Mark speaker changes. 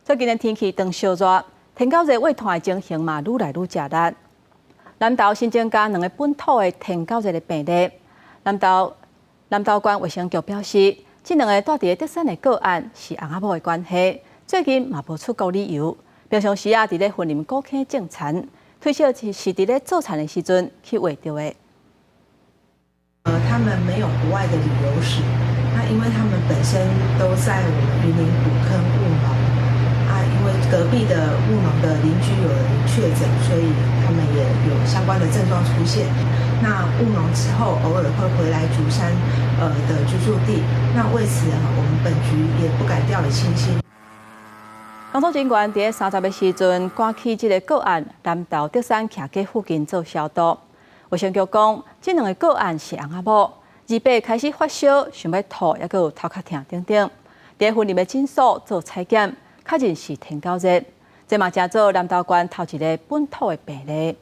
Speaker 1: 最近的天氣轉燒熱，天狗熱胃痛的情形嘛，愈來愈食力。南投新增加兩个本土的天狗熱的病例。南投南投縣衛生局表示，這兩个蹛佇咧德山的個案是翁仔某的關係，最近嘛無出國旅遊，平常時啊佇咧雲林古坑種田，推測是佇咧做田的時陣去穢著的。
Speaker 2: 他們沒有國外的旅遊史，那因為他們本身都在我們雲林古坑務農，啊，因為隔壁的務農的鄰居有人確診，所以他們也有相關的症狀出現。那務農之後，偶爾會回來竹山的居住地。那為此啊，我們本局也不敢掉以輕心。
Speaker 1: 工作人員佇30的時陣，趕去這个個案南投德山徛家附近做消毒。衛生局講，這兩个個案是翁仔某，28開始發燒，想欲吐，猶閣有頭殼疼等等。佇雲林的診所做採檢，確認是天狗熱，這嘛成做南投縣頭一个本土的病例。